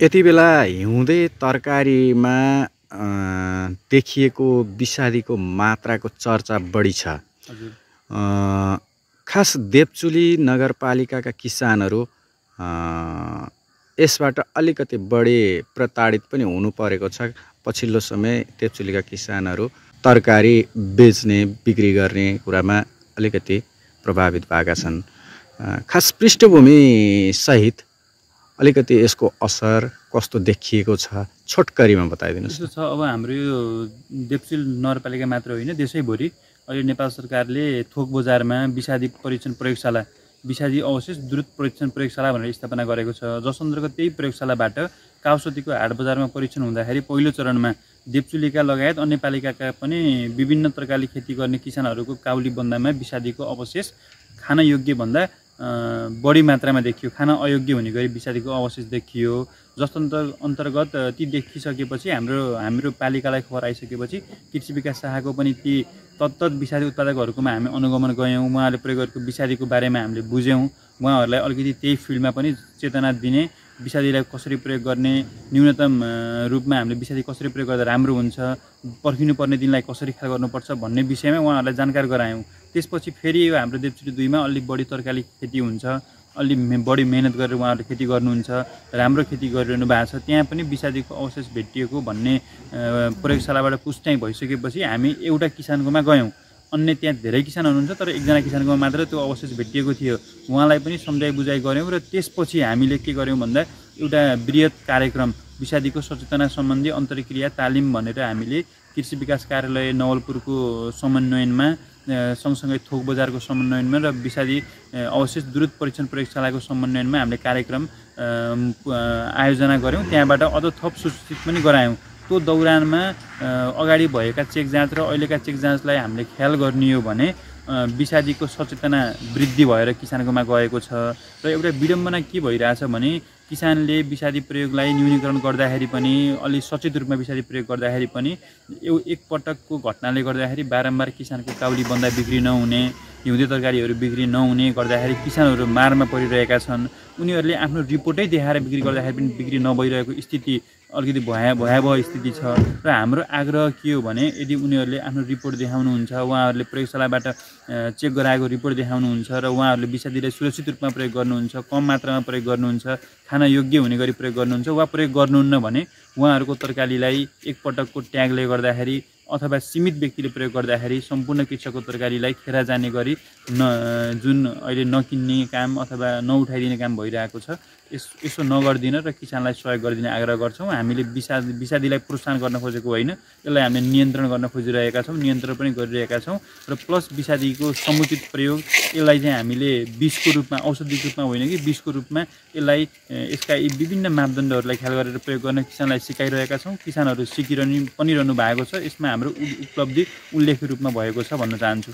यति बेला हिउँदे तरकारीमा देखिएको विषादीको मात्राको चर्चा बढी छ। खास देवचुली नगरपालिकाका किसानहरू यसबाट अलिकति बढी प्रताडित पनि हुनु परेको छ। पछिल्लो समय देवचुलीका किसानहरू तरकारी बेच्ने बिक्री गर्ने कुरामा अलिकति प्रभावित भएका छन्। खास पृष्ठभूमि सहित अलिकति यसको असर कस्तो देखिएको छ छोटकरीमा बताइदिनुस्। यस्तो छ, अब हाम्रो यो देवचुली नगरपालिका मात्र होइन, देशैभरि अहिले नेपाल सरकारले थोक बजारमा विषादी परीक्षण प्रयोगशाला, विषादी अवशेष द्रुत परीक्षण प्रयोगशाला भनेर स्थापना गरेको छ। जस अन्तर्गत त्यही प्रयोगशालाबाट काउसतीको हाट बजारमा परीक्षण हुँदाखेरि पहिलो चरणमा देवचुलीका लगायत अन्य पालिकाका पनि विभिन्न तरकारी खेती गर्ने किसानहरूको काउली बन्दामा विषादीको अवशेष खान योग्य भन्दा बढी मात्रामा देखियो, खान अयोग्य हुने गरी विषादीको अवशेष देखियो। जस्तो अन्तर्गत ती देखिसकेपछि हाम्रो पालिकालाई खबर आइसकेपछि कृषि विकास शाखाको पनि ती तत्त विषादी उत्पादकहरूकोमा हामी अनुगमन गयौँ। उहाँहरूले प्रयोग गरेको विषादीको बारेमा हामीले बुझ्यौँ। उहाँहरूलाई अलिकति त्यही फिल्डमा पनि चेतना दिने, विषादीलाई कसरी प्रयोग गर्ने, न्यूनतम रूपमा हामीले विषादी कसरी प्रयोग गर्दा राम्रो हुन्छ, पर्खिनुपर्ने दिनलाई कसरी ख्याल गर्नुपर्छ भन्ने विषयमा उहाँहरूलाई जानकार गरायौँ। त्यसपछि फेरि यो हाम्रो देवचुली 2 मा अलि बढी तरकारी खेती हुन्छ, अलि बढी मेहनत गरेर उहाँहरूले खेती गर्नुहुन्छ, राम्रो खेती गरिरहनु भएको छ। त्यहाँ पनि विषादीको अवशेष भेटिएको भन्ने प्रयोगशालाबाट पुष्टि भइसकेपछि हामी एउटा किसानकोमा गयौँ। अन्य त्यहाँ धेरै किसान हुनुहुन्छ, तर एकजना किसानकोमा मात्र त्यो अवशेष भेटिएको थियो। उहाँलाई पनि सम्झाइ बुझाइ गऱ्यौँ र त्यसपछि हामीले के गऱ्यौँ भन्दा एउटा बृहत कार्यक्रम विषादीको सचेतना सम्बन्धी अन्तर्क्रिया तालिम भनेर हामीले कृषि विकास कार्यालय नवलपुरको समन्वयनमा, सँगसँगै थोक बजारको समन्वयनमा र विषादी अवशेष द्रुत परीक्षण प्रयोगशालाको समन्वयनमा हामीले कार्यक्रम आयोजना गऱ्यौँ। त्यहाँबाट अझ थप सूचित पनि गरायौँ। त्यो दौरानमा अगाडि भएका चेक जाँच र अहिलेका चेक जाँचलाई हामीले ख्याल गर्ने हो भने विषादीको सचेतना वृद्धि भएर किसानकोमा गएको छ। र एउटा विडम्बना के भइरहेछ भने किसानले विषादी प्रयोगलाई न्यूनीकरण गर्दाखेरि पनि, अलि सचेत रूपमा विषादी प्रयोग गर्दाखेरि पनि एकपटकको घटनाले गर्दाखेरि बारम्बार किसानको काउली बन्दा बिक्री नहुने, हिउँदे तरकारीहरू बिक्री नहुने गर्दाखेरि किसानहरू मारमा परिरहेका छन्। उनीहरूले आफ्नो रिपोर्टै देखाएर बिक्री गर्दाखेरि पनि बिक्री नभइरहेको स्थिति अलिकति भयावह स्थिति छ। र हाम्रो आग्रह के हो भने यदि उनीहरूले आफ्नो रिपोर्ट देखाउनुहुन्छ, उहाँहरूले प्रयोगशालाबाट चेक गराएको रिपोर्ट देखाउनुहुन्छ र उहाँहरूले विषादीलाई सुरक्षित रूपमा प्रयोग गर्नुहुन्छ, कम मात्रामा प्रयोग गर्नुहुन्छ, खान योग्य हुने गरी प्रयोग गर्नुहुन्छ वा प्रयोग गर्नुहुन्न भने उहाँहरूको तरकारीलाई एकपटकको ट्यागले गर्दाखेरि अथवा सीमित व्यक्तिले प्रयोग गर्दाखेरि सम्पूर्ण कृषकको तरकारीलाई खेर जाने गरी जुन अहिले नकिन्ने काम अथवा नउठाइदिने काम भइरहेको छ, यसो नगरिदिन र किसानलाई सहयोग गरिदिने आग्रह गर्छौँ। हामीले विषादीलाई प्रोत्साहन गर्न खोजेको होइन, यसलाई हामीले नियन्त्रण गर्न खोजिरहेका छौँ, नियन्त्रण पनि गरिरहेका छौँ। र प्लस विषादीको समुचित प्रयोग, यसलाई चाहिँ हामीले विषको रूपमा, औषधिको रूपमा होइन कि विषको रूपमा यसलाई यसका यी विभिन्न मापदण्डहरूलाई ख्याल गरेर प्रयोग गर्न किसानलाई सिकाइरहेका छौँ। किसानहरू सिकिरहनु पनि रहनु भएको छ। यसमा हाम्रो उपलब्धि उल्लेख्य रूपमा भएको छ भन्न चाहन्छु।